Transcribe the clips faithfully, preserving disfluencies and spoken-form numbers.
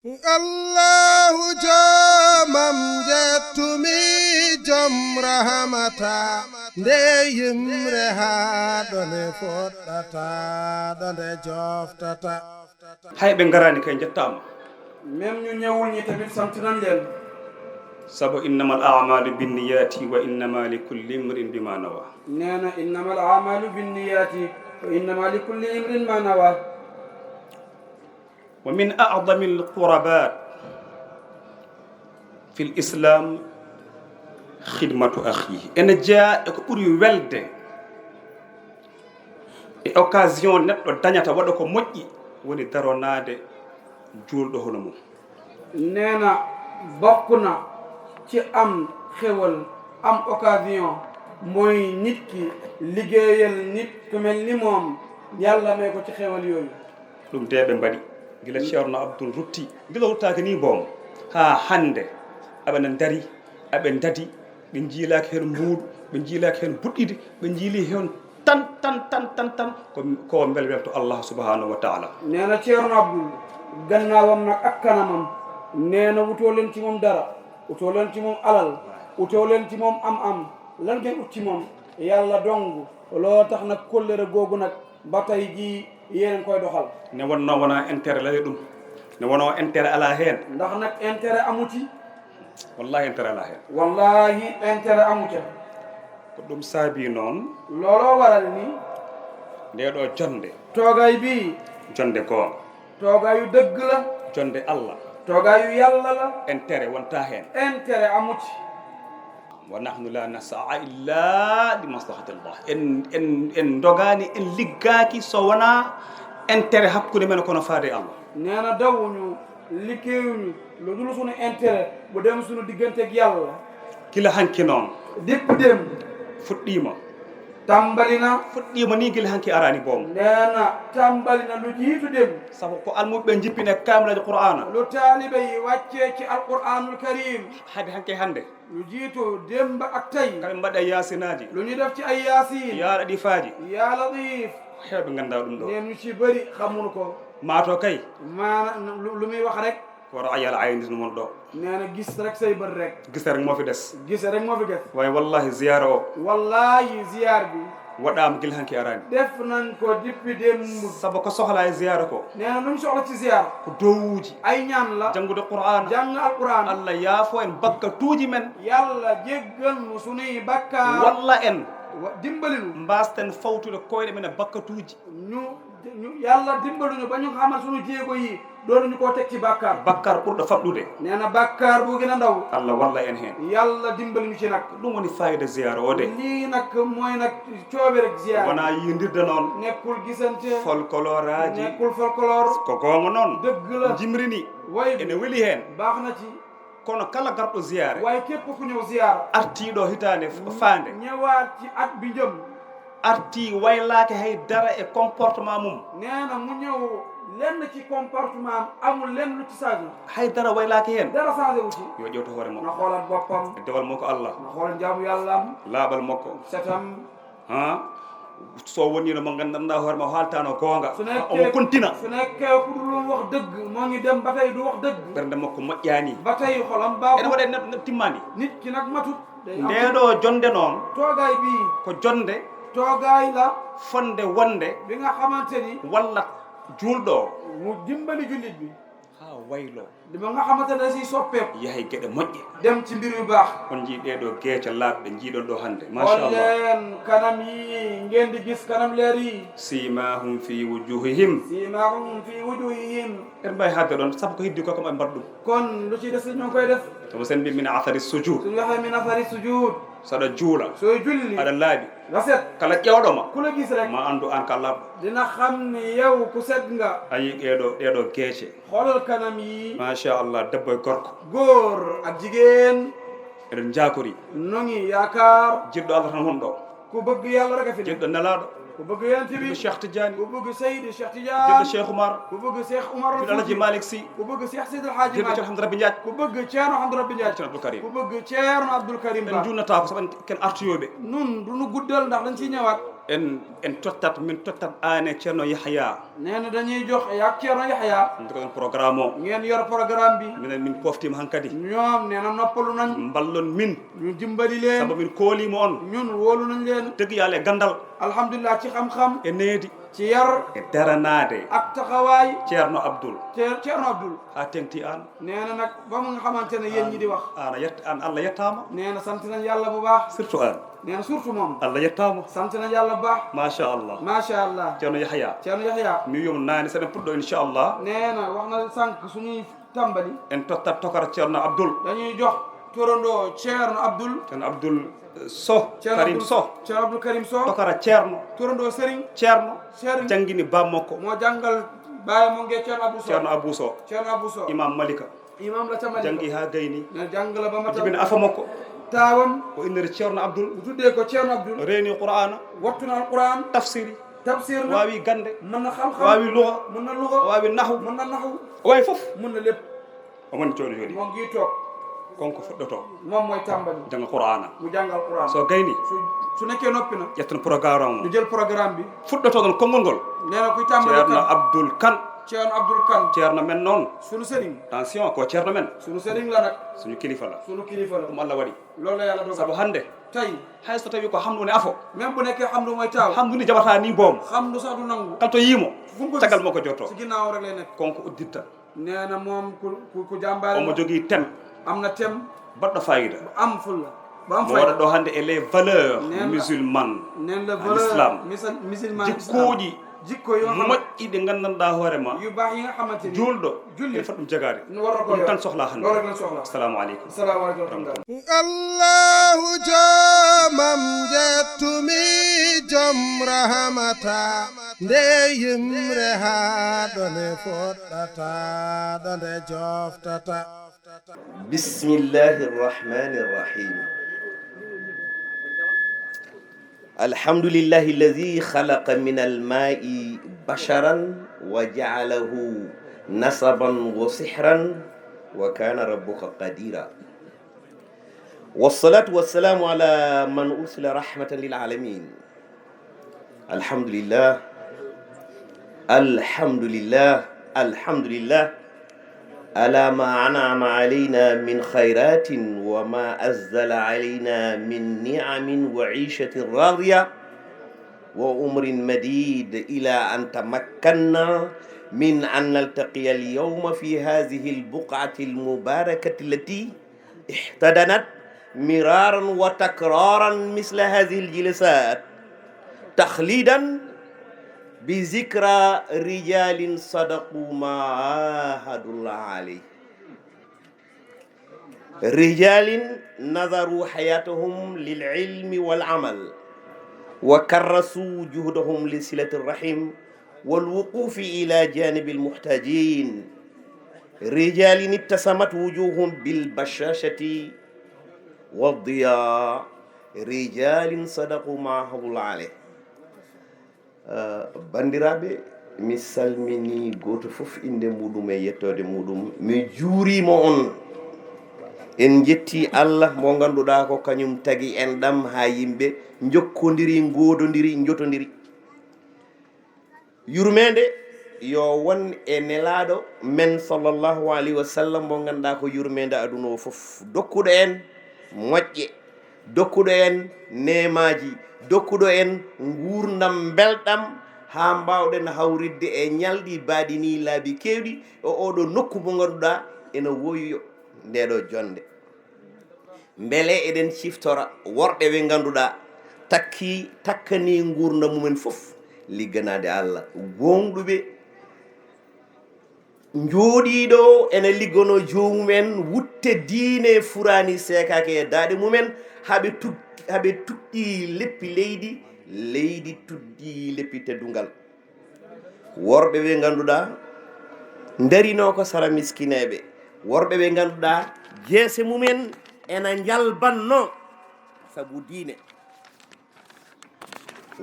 Allahu joomam njettumi, joom rahamata, nde yimre haa ɗone fuɗɗata, ɗo nde joftata. Hay ɓe ngaraani kay, njettaama. Même ñu ñëwul ñi tamit, sant nañ leen. Sabu innamal a'malu binniyati wa innama likulli imrin bima nawa. Nee na, innamal a'malu binniyati wa innama likulli imrin ma nawa. Wa min a'damil qurabat fil islam khidmatu akhihi. Ene jeyaa e ko ɓuri welde e occasion neɗɗo dañata waɗa ko moƴƴi, woni daronaade juulɗo hono mum. Nee na, bokk na ci am xéwal, am occasion, mooy nit ki liggéeyal nit ku mel ni moom, Yàlla may ko ci xéwal yooyu. Ɗum de ɓe mbaɗi gila Ceerno Abdul rutti, gila ruttaaki ni boom, haa hannde aɓe na ndari, aɓe ndadi, ɓe njiilaaki heen mbuuɗu, ɓe njiilaaki heen buɗɗidi, ɓe njiili heen tan tan tan tan tan ko ko mbelwelto Allah subhanahu wa taala. Nee na Ceerno Abdul, gannaawam nag ak kanamam, nee na wutoo leen ci moom dara, wutoo leen ci moom alal, wutoo leen ci moom am-am, lan ngeen ut ci moom? Yàlla dong. Loo tax nag kóllëre googu nag ba tey jii yéen a ngi koy doxal. Ne wonnoo wonaa intérêt la ɗum, ne wonoo intérêt alaa heen. Ndax nag intérêt amu ci. Wallahi intérêt alaa heen. Wallahi intérêt amu ca. Ko ɗum saabii noon. Looloo waral ni. Ndee ɗoo jonnde. Toogaay bii. Jonnde goonga. Toogaayu dëgg la. Jonnde Allah. Toogaayu Yàlla la. Intérêt wontaa heen. Intérêt amu ci. Wa nahnu la nas'a illa li maslahati Allah. En, en, en ndogaani, en liggaaki so wonaa intérêt hakkunde men kono faade e Allah. Nee na dawuñu, liggéeyuñu lu dul sunu intérêt bu dem sunu diggante ak Yàlla. Gila hanki noon. Depuis démb. Fuɗɗiima. Tàmbali na. Fuɗɗiima ni gila hanki araani boom. Nee na tàmbali na lu jiitu démb. Sabu ko almuɓɓe njippine kaamilaaji Qur'aana. Lu taalibe yi wàccee ci Alqur'aanul Karim. Hade hanki hannde. Lu jiitu démb ak tey. Kaɓe mbaɗa yaasinaaji. Lu ñu def ci ay yaasin. Yaa Latiifaaji. Yaa Latiif. Heewɓe nganndaa ɗum ɗo. Nee ñu ci bëri xamuñu ko. Maato kay. Maana lu, lu muy wax rek. Ko ra'yal ayni no mon ɗo. Nee na gis rek say bët rek. Gis rek moo fi des. Gis rek moo fi des. Waaye wallahi ziyaara o. Wallahi ziyaar bi. Waɗaama gila hanki araani. Def nañ ko depuis démb. Sabu ko soxlaa e ziyaara ko. Nee na lu ñu soxla ci ziyaar. Ko duwawuuji. Ay ñaan la. Janngude Qur'aana. Jàng Alqur'aan. Allah yaafo en bakkatuuji men. Yàlla jéggal nu sunuy bakkaar. Walla en. Wa-, dimbali nu. Mbaasten fawtude koyɗe men e bakkatuuji. Ñu, ñu, Yàlla dimbali ñu ba ñu xamal sunu jéego yi, doon ñu koo teg ci bàkkaar. Bàkkaar ɓurɗo faɗɗude. Nee na bàkkaar bu gën a ndaw. Allah walla en heen. Yàlla dimbali ñu ci nag. Ɗum woni faayida ziyaara o de. Lii nag mooy nag coobe rek ziyaara. Wonaa yiindirde noon. Nekkul gisante. Folkloraaji. Nekkul folklore. Ko goonga noon. Dëgg la. Jimrini. Way bi. Ene weli heen. Baax na ci. Kono kala garɗo ziyaare. Waaye képp ku ñëw ziyaara. Artiiɗo hitaande f-, faande. Ñëwaat ci at bi jëm. Artii waylaaki hay dara e comportement mum. Nee na mu ñëw lenn ci comportement am amul lenn lu ci changé. Hay dara waylaaki heen. Dara changé wu ci. Yo ƴeewtu hoore makko. Na xoolaat boppam. E dewal makko Allah. Na xool njaamu Yàlla am. Laaɓal makko. Setam. Ha? So wonii no mo nganndanɗaa hoore ma haaltaano goonga. Su nekkee, omo kontina. Su nekkee ku dul woon wax dëgg, moo ngi dem ba tey du wax dëgg. Ɓernde makko moƴƴaani. Ba tey xolam baaxul. Ene waɗa neɗɗo, neɗɗo timmaani. Nit ki nag matut. Day am. Ndee ɗoo jonnde noon. Toogaay bii. Ko jonnde. Toogaay la. Fonnde wonnde. Bi nga xamante ni. Walla juulɗo o. Mu dimbali jullit bi. Haa wayloo. Di ba nga xamante ne si soppeeku. Yahay geɗe moƴƴe. Dem ci mbir yu baax. On njii ɗee ɗoo geece laaɓɗe njiiɗon ɗoo hannde. Machallah. Xool leen kanam yi ngeen di gis, kanam leer yi. Simahum fi wujuhihim. Simahum fi wujuhihim. En mbaawi haalde ɗoon, sabu ko heddi ko, ko ɓe mbaɗa ɗum. Kon lu ci des ñu ngi koy def. Sabu sen mbi min athari sujud. Suñu waxee min athari sujud. Saɗa juula. Sooy julli. Aɗa laaɓi. Nga set. Kala ƴeewɗo ma. Ku la gis rek. Ma anndu aan ka laaɓɗo. Dina xam ni yow ku set nga. Ayi ɗee ɗoo, ɗee ɗoo geece. Xoolal kanam yi. Machallah, debbo e gorko. Góor ak jigéen. Eɗen njaakori. No ngi yaakaar. Jiɗɗo Allah tan won ɗo. Ku bëgg Yàlla rek a fi ne. Jiɗɗo Nelaaɗo. Ku bëgg Yonent bi. Ku bëgg Cheikh Tidiane. Ku bëgg Seydi Cheikh Tidiane. Jiɗɗo Cheikh Oumar. Ku bëgg Cheikh Oumar Jiɗɗo Alhaji Fouti. Malick Sy. Ku bëgg Cheikh Seydi El Hadji Malick. Jiɗɗo Cheikh Ahmed Rabbi Ndiaye. Ku bëgg Ceerno Ahmed Rabbi Ndiaye. Ceerno Abdoul Karim. Ku bëgg Ceerno Abdoul Karim Ba. En juutnataa ko sabu en ken artuyooɓe. Nun du nu guddal ndax dañ ciy ñëwaat. En, en tottat, min tottat aane Ceerno Yahya. Nee na dañuy jox yaa Ceerno Yahya. Njogoɗon programme o. Ngeen yor programme bi. Minen min poftiima hankadi. Ñoom nee na noppalu nañ. Mballon min. Ñu dimbali leen. Sabu min kooliima on. Ñun wóolu nañ leen. Dëgg Yàlla e ganndal. Alhamdulillah, ci xam-xam. E needi. Ci yar. E daranaade. Ak taxawaay. Ceerno Abdul. Ceer-, Ceerno Abdul. Haa teŋti aan. Nee na nag ba mu nga xamante ne yéen ñi di wax. Aan a yett-, aan Allah yettaama. Nee na sant nañ Yàlla bu baax. Surtout aan. Nee na surtout moom. Allah yettaama. Sant nañ Yàlla bu baax. Macha Allah. Macha Allah. Ceerno Yahya. Ceerno Yahya. Mi wiyoom naane, so eɗen puɗɗo, inchallah. Nee na wax na sànq suñuy tàmbali. En tottat tokara Ceerno Abdul. Dañuy jox turandoo Ceerno Abdul. Ceerno Abdul, eh, Soh. Ceerno Karim Abdul Soh. Ceerno Abdul Karim Soh. Tokara Ceerno. Turandoo Serigne. Ceerno. Serigne. Janngini baam makko. Moo jàngal baay mo nge Ceerno Abou Soh. Ceerno Abou Soh. Ceerno Abou Soh. Imam Malika. Imam la ca Malika. Janngi haa gayni. Ne jàngal ba matal. Jibini afa makko. Taawam. O inniri Ceerno Abdul. Mu tuddee ko Ceerno Abdul. Reeni Qur'aana. Wattu na Alquran. Tafsiri. Tafsir na. Waawi gannde. Mën na xam-xam. Waawi luga. Mën na luga. Waawi nahu. Mën na nahu. O waawi fof. Mën na lépp. O woni jooɗo jooɗi. Moo ngi toog. Kanko fuɗɗoto. Moom mooy tàmbali. Jannga Qur'aana. Mu jàngal Qur'an. So gayni. Su, su nekkee noppi na. Ƴettan programme o. Ñu jël programme bi. Fuɗɗoto ɗon konngol ngol. Nee na kuy tàmbali Ceerno kan? Abdul Kan. Ceerno Abdul Kan. Ceerno men noon. Sunu sëriñ. Attention, ko Ceerno men. Sunu sëriñ la nag. Suñu kilifa la. Sunu kilifa la. Ɗum Allah waɗi. Loolu la Yàlla dogal. Sabu hannde. Tey. Hay so tawi ko Hamdu woni afo. Même bu nekkee Hamdu mooy taaw. Hamdu ni jaɓataa ni boom. Hamdu sax du nangu. Kala to yii mo. Fu mu ko gis. Caggal moo ko jotto. Si ginnaaw rek lay nekk. Kanko udditta. Nee na moom ku, ku, ku jàmbaare la. Omo jogii thème. Am na thème. Baɗɗo fayida. Bu am fulla. Bu am fayida. Mo waɗa ɗo hannde e les valeurs musulmanes. Neen la valeur musulmane, islam. Jikkooji. Jikko yoo xam ne. Moƴƴi ɗi nganndanɗaa hoore ma. Yu baax yi nga xamante ni. Juulɗo. Julli. Ene foti ɗum jagaade. No war na ko yor. Ɗum tan soxlaa hannde. Loolu rek lañ soxla. Assalamu aleykum. Assalamu aleykum wa rahmatullah. Allahu joomam njettumi jom rahamata. Nde yimre haa ɗo nde fuɗɗata, ɗo nde joftata. بسم الله الرحمن الرحيم. الحمد لله الذي خلق من الماء بشرا وجعله نسبا وصهرا وكان ربك قديرا. والصلاة والسلام على من أرسل رحمة للعالمين. الحمد لله. الحمد لله. الحمد لله على ما أنعم علينا من خيرات وما أنزل علينا من نعم وعيشة راضية وعمر مديد إلى أن تمكنا من أن نلتقي اليوم في هذه البقعة المباركة التي احتضنت مرارا وتكرارا مثل هذه الجلسات تخليدا بذكرى رجال صدقوا ما عاهدوا الله عليه. رجال نذروا حياتهم للعلم والعمل، وكرسوا جهدهم لصلة الرحم والوقوف إلى جانب المحتاجين. رجال اتسمت وجوههم بالبشاشة والضياء. رجال صدقوا ما عاهدوا الله عليه. Ah, banndiraaɓe, mi salminii gooto fof innde muuɗum e yettoode muuɗum. Mi juuriima on. En njettii Allah mo ngannduɗaa ko kañum tagi en ɗam haa yimɓe njokkondiri, ngoodondiri, njotondiri. Yurmeende yo won e Nelaaɗo men sallallahu alayhi wa sallam mo ngannduɗaa ko yurmeende aduna o fof. Dokkuɗo en moƴƴe. Dokkuɗo en neemaaji, dokkuɗo en nguurndam mbelɗam, haa mbaawɗen hawritde e ñalɗi baaɗi nii laabi keewɗi e ooɗoo nokku mo ngannduɗaa ene woyyo ndeeɗoo jonnde. Mbele eɗen ciftora worɓe ɓe ngannduɗaa takki, takkanii nguurndam mumen fof ligganaade Allah, gooŋɗuɓe, njooɗiiɗo ene ligganoo joomum en, wutte diine furaani seekaaki e daaɗe mum en, haɓe tu-, haɓe tuɗɗii leppi leydi, leydi tuɗɗii leppi teddungal. Worɓe ɓe ngannduɗaa ndarinoo ko sara miskineeɓe, worɓe ɓe ngannduɗaa jeese mum en ena njalbannoo sabu diine.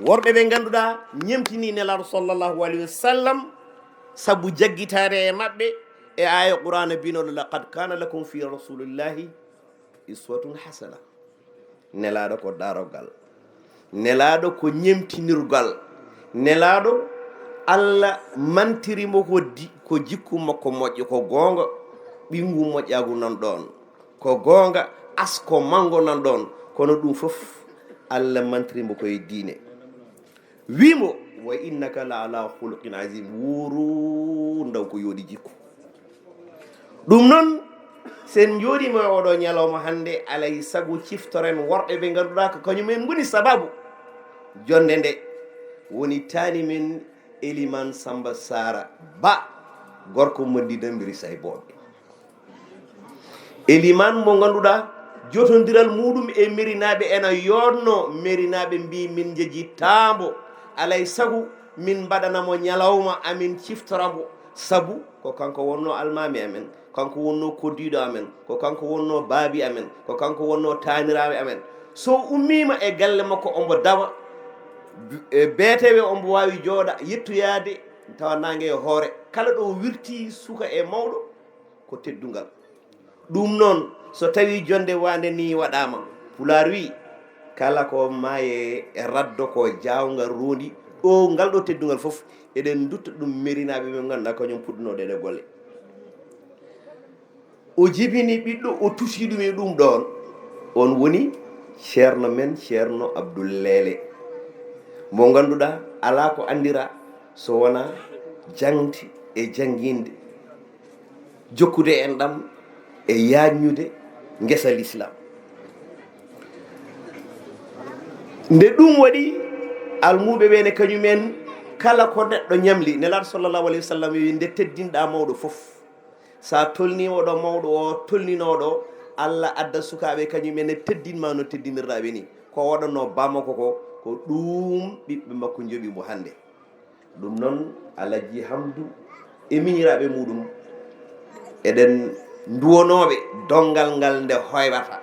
Worɓe ɓe ngannduɗaa ñemtinii Nelaaɗo sallallahu alayhi wa sallam sabu jaggitaare e maɓɓe e aaya Qur'aana binooɗo, "Laqad kaana lakum fi rasulillahi uswatun hasana." Nelaaɗo ko daroggal. Nelaaɗo ko ñemtinirgal. Nelaaɗo, Allah mantiri mo ko di-, ko jikku makko moƴƴo, ko goonga. Ɓinngu moƴƴaagu nan ɗoon, ko goonga, asko manngo nan ɗoon, kono ɗum fof Allah mantiri mo ko e diine. Wii mo, "Wa innaka la ala khuluqin azim." Wuuru ndaw ko yooɗi jikku. Ɗum noon, so en njooɗiima e oɗo ñalawma hannde, alay sago ciftoren worɓe ɓe ngannduɗaa ko kañum en ngoni sababu jonnde nde. Woni taani men Eliman Samba Sara Ba, gorko mo ndi dembiri say booɓe. Eliman mo ngannduɗaa, jotondiral muɗum e merinaaɓe ena yootno, merinaaɓe mbi min njeji taambo, alay sago min mbaɗana mo ñalawma, amin ciftora mbo, sabu ko kanko wonno almaami amen, kanko wonno koddiiɗo amen, ko kanko wonno baabi amen, ko kanko wonno taaniraaɓe amen. So ummiima e galle makko, ombo dawa, e beetewe ombo waawi jooɗa, yettoyaade, tawa naange e hoore. Kala ɗo wirti suka e mawɗo, ko teddungal. Ɗum noon, so tawii jonnde waande nii waɗaama, Pulaar wii, "Kala ko maaye e raddo ko jaawnga roondi." Ɗo, ngal ɗo teddungal fof, eɗen ndutta ɗum merinaaɓe ɓe ngannduɗaa kañum puɗɗunoo ɗeɗe golle. O jibini ɓiɗɗo, o tuti ɗum e ɗum ɗoon. On woni ceerno men, Ceerno Abdul Leele, mo ngannduɗaa alaa ko anndira so wonaa jaŋde e jannginde, jokkude enɗam e yaajnude ngesa Lislaam. Nde ɗum waɗi, almuuɓe ɓe ne kañum en, kala ko neɗɗo ñamli, Nelaaɗo sallallahu alayhi wa sallam wi, "Nde teddinɗaa mawɗo fof, so a tolniima ɗo mawɗo o tolninoo ɗo, Allah adda sukaaɓe kañum en ne teddin ma no teddinirɗaa ɓe ni." Ko waɗanoo Bamako ko, ko ɗum ɓiɓɓe makko njoɓi mo hannde. Ɗum noon, Alhaji Hamdu e miñiraaɓe muɗum, eɗen nduwanooɓe donngal ngal nde hoywata.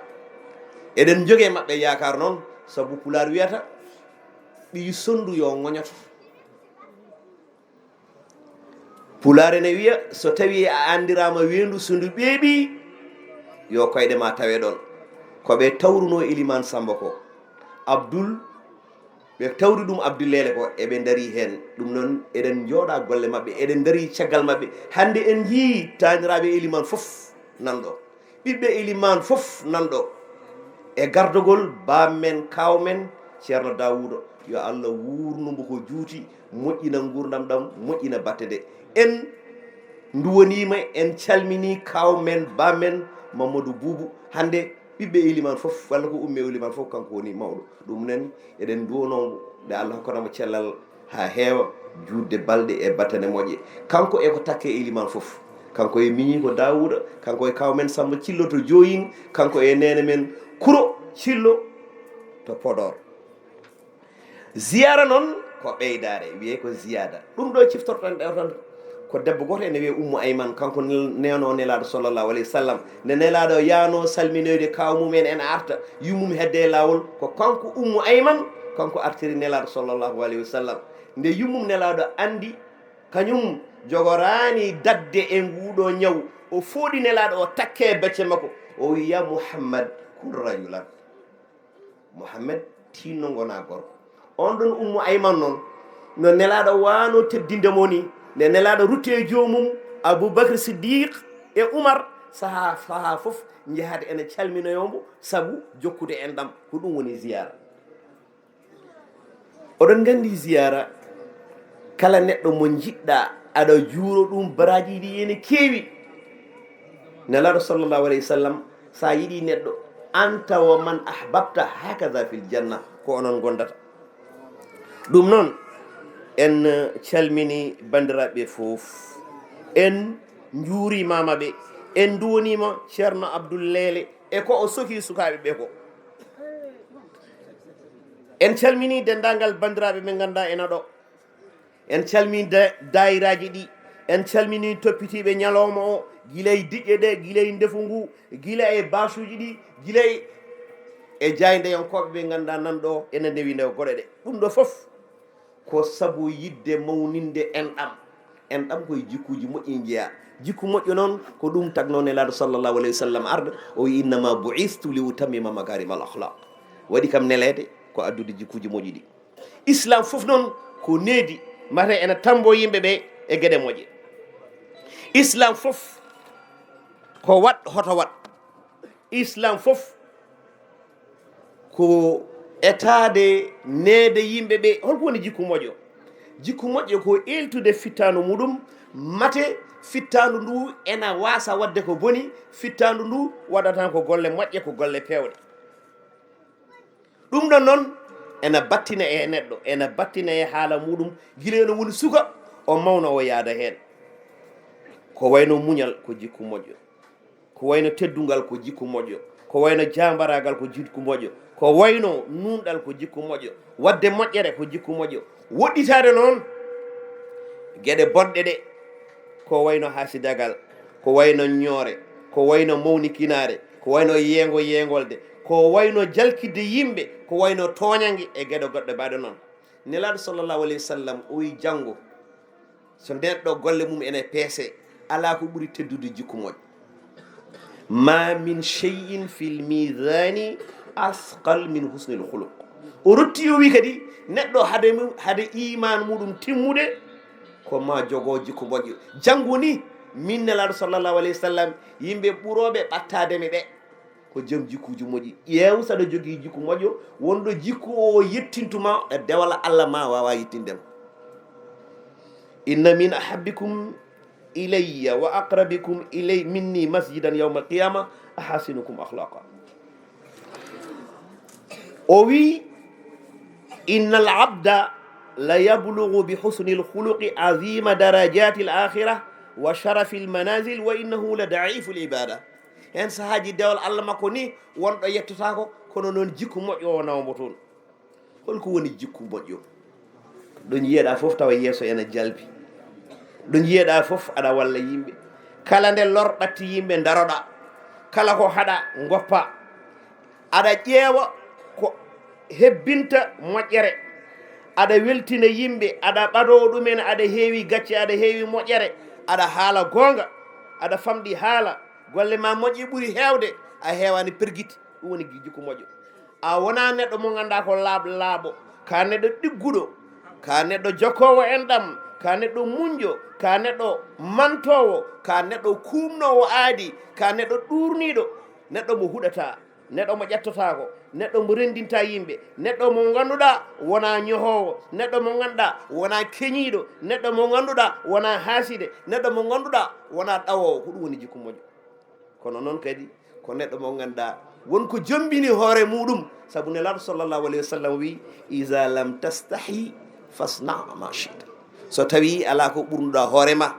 Eɗen njogii e maɓɓe yaakaar noon, sabu Pulaar wiyata, "Ɓiy sonndu yo ŋoñoto." Pulaar ene wiya, so tawii a anndiraama weendu, so ndu ɓeeɓii, yo koyɗe ma tawe ɗoon. Ko ɓe tawrunoo Elimaan Sammba ko, Abdul, ɓe tawri ɗum Abdul Leele ko, eɓe ndarii heen. Ɗum noon, eɗen njooɗa golle maɓɓe, eɗen ndarii caggal maɓɓe. Hannde en njiyii taaniraaɓe Elimaan fof nan ɗo. Ɓiɓɓe Elimaan fof nan ɗo. E gardogol baam men, kaaw men, Ceerno Daawuuda, yo Allah wuurnu mbo ko juuti, moƴƴina nguurndam ɗam, moƴƴina batte ɗe. En nduwaniima, en calminii kaaw men, baam men, Mamadou Boubou. Hannde ɓiɓɓe Elimaan fof, walla ko ummi e Elimaan fof, kanko woni mawɗo. Ɗum noon, eɗen nduwanoo mo, nde Allah hokkanoo mo cellal haa heewa, juutde balɗe e battane moƴƴe. Kanko e ko takkee Elimaan fof. Kanko e miñiiko Daawuuda, kanko e kaaw men Sammba Cillo to Jooyin, kanko e neene men Kuro Cillo to Podor. Ziyaara noon ko ɓeydaare, wiyee ko ziyaada. Ɗum ɗo ciftorten ɗo tan, ko debbo gooto ene wiyee Ummu Ayman, kanko nel-, neenoo Nelaaɗo sallallahu alayhi wa sallam. Nde Nelaaɗo yahnoo salminoyde kaaw mum en, ene arta, yummum hedde e laawol, ko kanko Ummu Ayman, kanko artiri Nelaaɗo sallallahu alayhi wa sallam. Nde yummum Nelaaɗo anndi, kañum jogoraani daɗde e nguuɗo ñaw, o fooɗi Nelaaɗo o takkee becce makko, o wiya, "Muhammad, kun rajulan." Muhammad, tinno ngona gorko. On ɗon Ummu Ayman noon, no Nelaaɗo waano teddinde mo ni, nde Nelaaɗo rutti e joomum, Abubakar Siddiq e Umar, sahaa, sahaa fof njahata ene calminoyo mbo, sabu jokkude enɗam, ko ɗum woni ziyaara. Oɗon nganndi ziyaara, kala neɗɗo mo njiɗɗa, aɗa juuro ɗum, baraaji ɗi ene keewi. Nelaaɗo sallallahu alayhi wa sallam, so a yiɗi neɗɗo, "Anta wa man ahbabta hakaza fil janna," ko onon ngondata. Ɗum noon, en calmini banndiraaɓe fof, en njuurimaama ɓe, en nduwaniima Ceerno Abdul Leele e ko o soki sukaaɓe ɓe ko. En calmini denndaangal banndiraaɓe ɓe ngannduɗaa ena ɗo. En calmini da-, daayiraaji ɗi. En calmini toppitiiɓe ñalawma o, gila e diƴƴe ɗe, gila e ndefu ngu, gila e baasuuji ɗi, gila e, e jaayndeyankooɓe ɓe ngannduɗaa nan ɗo ena ndewi ndewa goɗe ɗe. Ɗum ɗo fof ko sabu yiɗde mawninde enɗam. Enɗam koye jikkuuji moƴƴi njeyaa. Jikku moƴƴo noon ko ɗum tagnoo Nelaaɗo sallallahu alayhi wa sallam arda, o wi, "Innama bu'istu li utammima makarim al akhlaq." Waɗi kam neleede ko addude jikkuuji moƴƴi ɗi. Islam fof noon ko needi, mate ena tambo yimɓe ɓe e geɗe moƴƴe. Islam fof ko waɗ hoto waɗ. Islam fof ko etaade neede yimɓe ɓe. Holko woni jikku moƴƴo? Jikku moƴƴo ko eeltude fittaandu muɗum, mate fittaandu ndu ena waasa waɗde ko boni, fittaandu ndu waɗata ko golle moƴƴe, ko golle peewɗe. Ɗum ɗon noon ena battina e neɗɗo, ena battina e haala muɗum, gila eno woni suka, o mawna, o yaada heen. Ko wayno muñal ko jikku moƴƴo, ko wayno teddungal ko jikku moƴƴo, ko wayno jaambaraagal ko jikku moƴƴo, ko wayno nuunɗal ko jikku moƴƴo, waɗde moƴƴere ko jikku moƴƴo, woɗɗitaade noon geɗe bonɗe ɗe, ko wayno haasidagal, ko wayno ñoore, ko wayno mawnikinaare, ko wayno yeengo yeengolde, ko wayno jalkidde yimɓe, ko wayno tooñange e geɗe goɗɗe mbaɗe noon. Nelaaɗo sallallahu alayhi wa sallam o wi janngo, so neɗɗo golle mum ene peese, alaa ko ɓuri teddude jikku moƴƴo. Ma min shay'in fil mizani asqal min husnil khuluq. O rotti o wi kadi neɗɗo hade mu-, hade iman muɗum timmude ko ma jogo jikku moƴƴo. Janngo ni min Nelaaɗo sallallahu alayhi wa sallam yimɓe ɓurooɓe ɓattaade mi ɓe ko joom jikkuuji moƴƴi. Ƴeew saɗa jogii jikku moƴƴo, wonɗo jikku o yettintuma e dewal Allah ma waawa yettinde ma. Inna min ahabbikum ilayya wa aqrabikum ilay minni masjidan yawma alqiyama ahasinukum akhlaqa. O wi, inna al abda la yablugu bi husni alkhuluqi azima darajati alakhira wa sharafi almanazil wa innahu la daifu alibada. Heen sahaaji dewal Allah makko ni wonɗo yettotako, kono noon jikku moƴƴo o nawmo toon. Holko woni jikku moƴƴo? Ɗo njiyeɗa fof tawa yeeso ena jalbi. Ɗo njiyeɗa fof aɗa walla yimɓe. Kala nde lor ɓatti yimɓe daroɗa. Kala ko haɗa goppa. Aɗa ƴeewa ko hebbinta moƴƴere. Aɗa weltina yimɓe, aɗa ɓado ɗumen, aɗa heewi gacce, aɗa heewi moƴƴere, aɗa haala goonga, aɗa famɗi haala, golle ma moƴƴi ɓuri heewde, a heewani pergiti. Ɗum woni jikku moƴƴo. A wona neɗɗo mo ngannduɗaa ko laaɓ-, laaɓo, ka neɗɗo ɗigguɗo, ka neɗɗo jokkoowo enɗam, ka neɗɗo muñƴo, ka neɗɗo mantoowo, ka neɗɗo kuumnoowo aadi, ka neɗɗo ɗuurniiɗo, neɗɗo mo huɗataa, neɗɗo mo ƴettotaako, neɗɗo mo renndinta yimɓe, neɗɗo mo ngannduɗaa wona ñohoowo, neɗɗo mo ngannduɗaa wona keñiiɗo, neɗɗo mo ngannduɗaa wona haaside, neɗɗo mo ngannduɗaa wona ɗawoowo. Ko ɗum woni jikku moƴƴo. Kono noon kadi ko neɗɗo mo ngannduɗaa won ko jombini hoore muɗum, sabu Nelaaɗo sallallahu alayhi wa sallam wi, "Iza lam tastahi fasna ma shita." So tawi alaa ko ɓurnuɗaa hoore ma,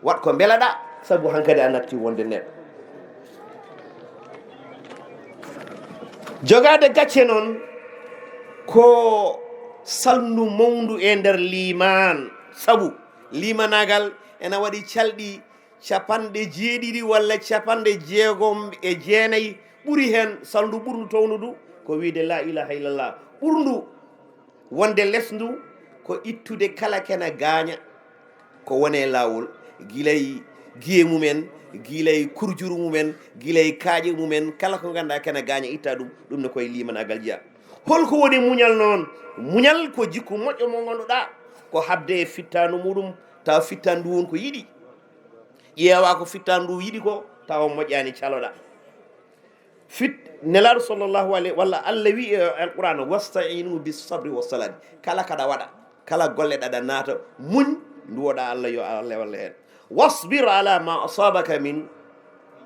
waɗ ko mbelaɗaa, sabu hankadi a natti wonde neɗɗo. Jogaade gacce noon ko salndu mawndu e nder liimaan, sabu liimanaagal ena waɗi calɗi capanɗe jeeɗiɗi walla capanɗe jeegom e jeenayi, ɓuri heen. Salndu ɓurndu townudu ko wiide la ilaha illallah, ɓurndu wonde lesndu ko ittude kala kena gaaña ko wone laawol, gilay giye mumen, gilay kurjuru mumen, gilay kaaƴe mumen, kala ko ngannduɗaa kena gaaña itta ɗum. Ɗum ne koye liimanaagal jeya. Holko woni muñal noon? Muñal ko jikku moƴƴo mo ngannduɗaa ko haɓde e fittaandu muɗum, tawa fittaandu ndu won ko yiɗi. Ƴeewa ko fittaandu ndu yiɗi ko, tawa moƴƴaani, caloɗaa. Fit-, Nelaaɗo sallallahu alayhi, walla Allah wi e Alqur'aana, "Wasta'inu bis sabri was salaati." Kala kaɗa waɗa, kala golle ɗaɗa naata, muñ, nduwoɗa Allah, yo Allah walle heen. "Wasbir ala ma asabaka min,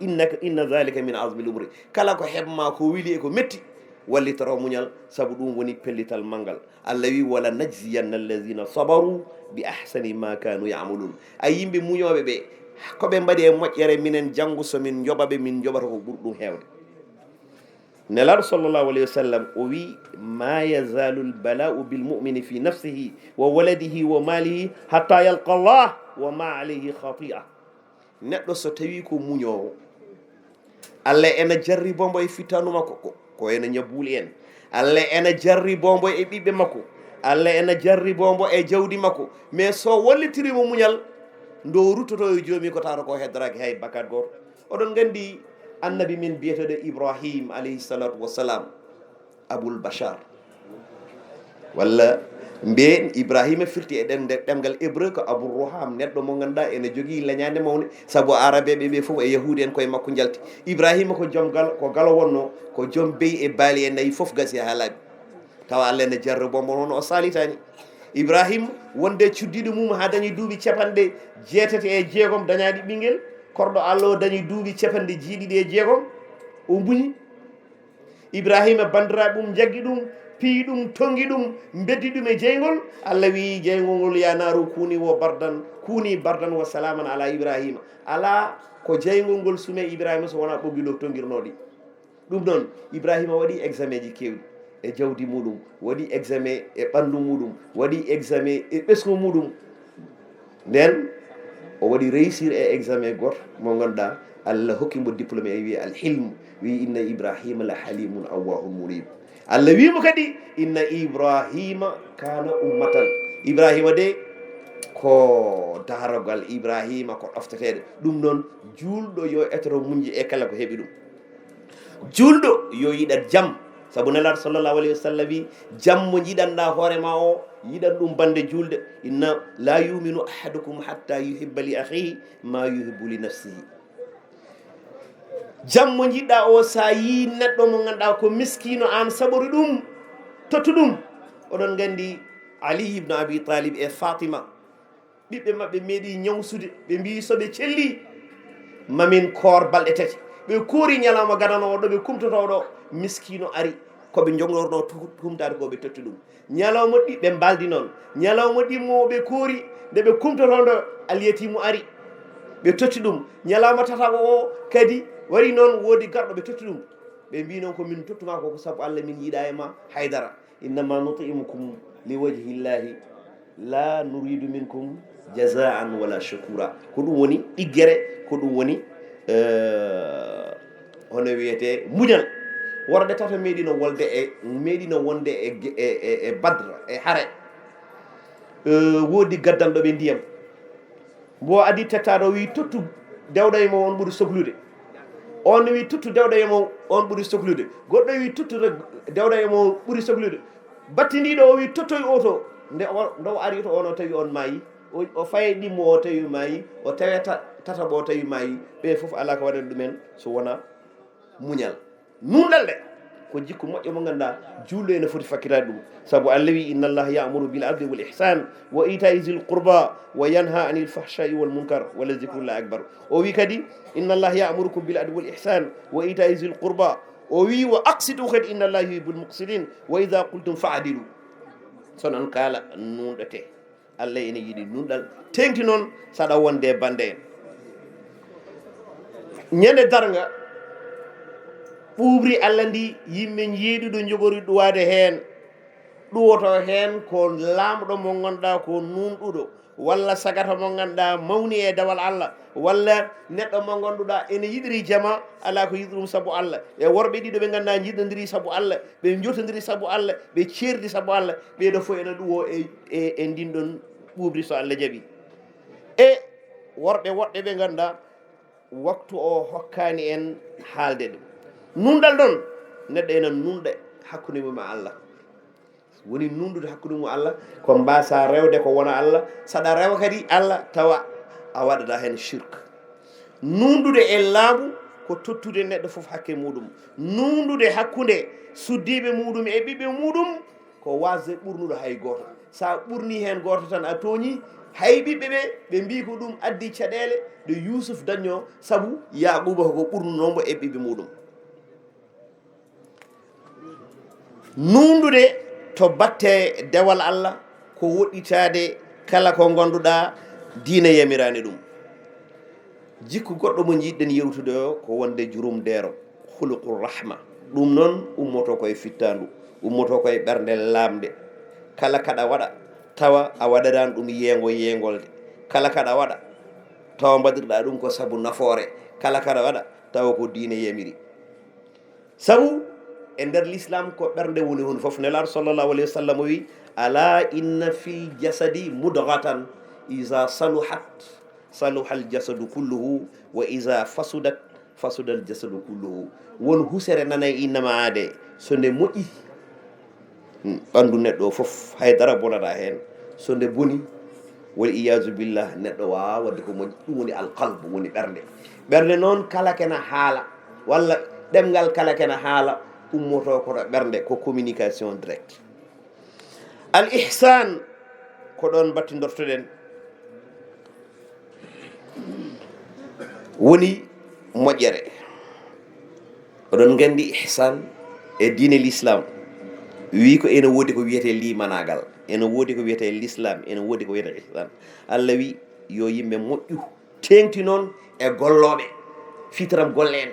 innaka, inna dhalika min azmil umuri." Kala ko heɓma, ko weli e ko metti, wallitoro muñal, sabu ɗum woni pellital manngal. Allah wi, "Wala najziyanna allazina sabaru bi ahsani ma kanu ya'malun." A yimɓe muñooɓe ɓe, ko ɓe mbaɗi e moƴƴere, minen janngo so min njoɓa ɓe, min njoɓata ko ɓuri ɗum heewde. Nelaaɗo sallallahu alayhi wa sallam o wi, "Ma yazalu albala'u bil mu'mini fi nafsihi wa waladihi wa malihi hatta yalqa Allah wa ma alayhi khati'a." Neɗɗo so tawi ko muñoowo, Allah ena jarribo mbo e fittaandu makko, ko, ko ena ñabbuuli en. Allah ena jarribo mbo e ɓiɓɓe makko. Allah ena jarribo mbo e jawdi makko. Mais so wallitirimo muñal, ndo ruttoto e joomi ko tawata ko heddoraaki hay bakkat gooto. Oɗon nganndi annabi men biyeteeɗo Ibrahim alayhi salatu wassalam, Abul Bashar. Walla mbiyen Ibrahima firti e ɗen-, nder ɗemngal hébreu ko Abu Ruham, neɗɗo mo ngannduɗaa ene jogii leñaande mawnde, sabu Arabeeɓe ɓe fof e Yahuudi en koye makko njalti. Ibrahima ko joom galo, ko galo wonno, ko joom beyi e baali e nayi fof gasi haa laaɓi. Tawa Allah ene jarribo mo, hono o salitaani. Ibrahima wonde cuddiiɗo mum haa dañi duuɓi capanɗe jeetati e jeegom, dañaani ɓinngel, korɗo Allah o dañi duuɓi capanɗe jeeɗiɗi e jeegom, o muñi. Ibrahima banndiraaɓe mum njaggi ɗum, piyi ɗum, tonngi ɗum, mbeddi ɗum e jeyngol. Allah wiyi jeyngol ngol, "Ya naaru kuuni wo bardan, kuuni bardan wa salaaman ala Ibrahima." Alaa ko jeyngol ngol sumi e Ibrahima so wonaa ɓoggi ɗo tonngirnooɗi. Ɗum noon, Ibrahima waɗi examen ji keewɗi e jawdi muɗum, waɗi examen e ɓanndu muɗum, waɗi examen e ɓesngu muɗum. Nden o waɗi réussir e examen gooto mo ngannduɗaa Allah hokki mo diplôme e wiye alhilm, wiyi, "Inna Ibrahima la halimun awwahun munib." Allah wiyi mo kadi, "Inna Ibrahima kana ummatan." Ibrahima de ko darogal, Ibrahima ko ɗofteteeɗo. Ɗum noon, juulɗo yo etoro muñje e kala ko heɓi ɗum. Juulɗo yo yiɗat jam, sabu Nelaaɗo sallallahu alayhi wa sallam wi, "Jam mo njiɗanɗaa hoore ma o, yiɗan ɗum bannde juulde. Inna la yuminu ahadukum hatta yuhibba li akhihi ma yuhibbu li nafsihi." Jam mo njiɗɗaa o, sa yii neɗɗo mo ngannduɗaa ko miskiino, aan saɓori ɗum, tottu ɗum. Oɗon nganndi Ali ibn Abi Talib e Fatima, ɓiɓɓe maɓɓe meeɗi ñawsude, ɓe mbiyi so ɓe celli, mamin koor balɗe tati. Ɓe koori ñalawma gadano o ɗo ɓe kumtoto ɗo, miskiino ari, ko ɓe jognorno tu-, tumtaade ko ɓe totti ɗum. Ñalawma ɗi ɓe mbaldi noon, ñalawma ɗi mo ɓe koori, nde ɓe kumtoto ndo, alyatimu ari, ɓe totti ɗum. Ñalawma tataɓo o kadi wari noon, woodi garɗo, ɓe totti ɗum. Ɓe mbi noon, "Ko min tottuma ko, ko sabu Allah, min yiɗa e ma haydara. Innama nutimukum li wajhillahi la nuridu minkum jazaan wala shukura." Ko ɗum woni ɗiggere, ko ɗum woni, eh, hono wiyete muñal. Worɓe tato meeɗino wolde e, meeɗino wonde e, e, e, e Badr, e hare. Eh, woodi gaddanɗo ɓe ndiyam. Mbo adi tettaɗo wi, "Tottu dewɗo e mo, on ɓuri soklude." On wi, "Tottu dewɗo e mo, on ɓuri soklude." Goɗɗo wi, "Tottu re-, dewɗo e mo, ɓuri soklude." Battindiɗo o wi, "Tottoy o to." Nde o, nde o ari to, on o tawi on maayi. O, o faye ɗimmo o tawi maayi. O tawe ta-, tataɓo o tawi maayi. Ɓe fof alaa ko waɗata ɗumen so wona muñal. Nunɗal de ko jikku moƴƴo mo ngannduɗaa juulɗo ene foti fakkitaade ɗum. Sabu Allah wi, "Inna Allah ya'muru bil adli wal ihsan wa ita'i zil qurba wa yanha anil fahsha'i wal munkar wa la zikrullahi akbar." O wi kadi, "Inna Allah ya'murukum bil adli wal ihsan wa ita'i zil qurba." O wi, "Wa aqsitu," kadi, "Inna Allah yuhibbul muqsitin wa idha qultum fa'dilu." So non kaala nunɗete. Allah ene yiɗi nunɗal, teŋti noon saɗa wonde bannde en. Ñande darnga, ɓuuɓri Allah ndi, yimɓe njeeɗiɗo njogori ɗuwaade heen. Ɗuwoto heen ko laamɗo mo ngannduɗaa ko nunɗuɗo, walla sagata mo ngannduɗaa mawni e dewal Allah, walla neɗɗo mo ngannduɗaa ene yiɗiri jama, alaa ko yiɗi ɗum sabu Allah. E worɓe ɗiɗo ɓe ngannduɗaa njiɗnondiri sabu Allah, ɓe njotondiri sabu Allah, ɓe ceerdi sabu Allah, ɓeeɗo fof ene ɗuwo e, e, e ndin ɗon ɓuuɓri so Allah jaɓi. E worɓe woɗɓe ɓe ngannduɗaa waktu o hokkaani en haalde ɗum. Nunɗal ɗon, neɗɗo ene nunɗa hakkunde mum e Allah. Woni nunɗude hakkunde mum Allah, ko mbasa rewde ko wona Allah, saɗa rewa kadi Allah tawa a waɗata heen shirk. Nunɗude e laamu ko tottude neɗɗo fof hakke muɗum. Nunɗude hakkunde suddiiɓe muɗum e ɓiɓɓe muɗum ko wasde ɓurnuɗo hay gooto. Sa ɓurni heen gooto tan a tooñi, hay ɓiɓɓe ɓe, ɓe mbi ko ɗum addi caɗeele ɗe Yuusuf dañño, sabu Yaaquuba ko ɓurnuno mo e ɓiɓɓe muɗum. Nunɗude to batte dewal Allah ko woɗɗitaade kala ko ngannduɗaa diine yamiraani ɗum. Jikku goɗɗo mo njiɗɗen yewtude o ko wonde jurumdeero, khuluqur rahma. Ɗum noon ummoto koye fittaandu, ummoto koye ɓernde laamnde. Kala kaɗa waɗa tawa a waɗiraan ɗum yeengo yeengolde. Kala kaɗa waɗa tawa mbaɗirɗaa ɗum ko sabu nafoore. Kala kaɗa waɗa tawa ko diine yamiri. Sabu e nder l'islam ko ɓernde woni hon fof. Nelaaɗo sallallahu alayhi wa sallam wi, "Ala inna fil jasadi mudghatan, iza saluhat, saluhal jasadu kulluhu, wa iza fasudat, fasudal jasadu kulluhu." Won husere nana e innama aade, so nde moƴƴi, ɓanndu neɗɗo o fof, hay dara bonata heen. So nde boni, wal iyazu billah, neɗɗo waawaa waɗde ko moƴƴi. Ɗum woni alqalbu, woni ɓernde. Ɓernde noon, kala kena haala, walla ɗemngal kala kena haala, ummoto ko ɗo ɓernde, ko communication direct. Al ihsan, ko ɗoon mbattindortoɗen, woni moƴƴere. Oɗon nganndi ihsan e diine l'islam, wi ko ene woodi ko wiyetee limanaagal, ene woodi ko wiyetee l'islam, ene woodi ko wiyetee ihsan. Allah wi yo yimɓe moƴƴu, teeŋti noon e gollooɓe, fitram golle en.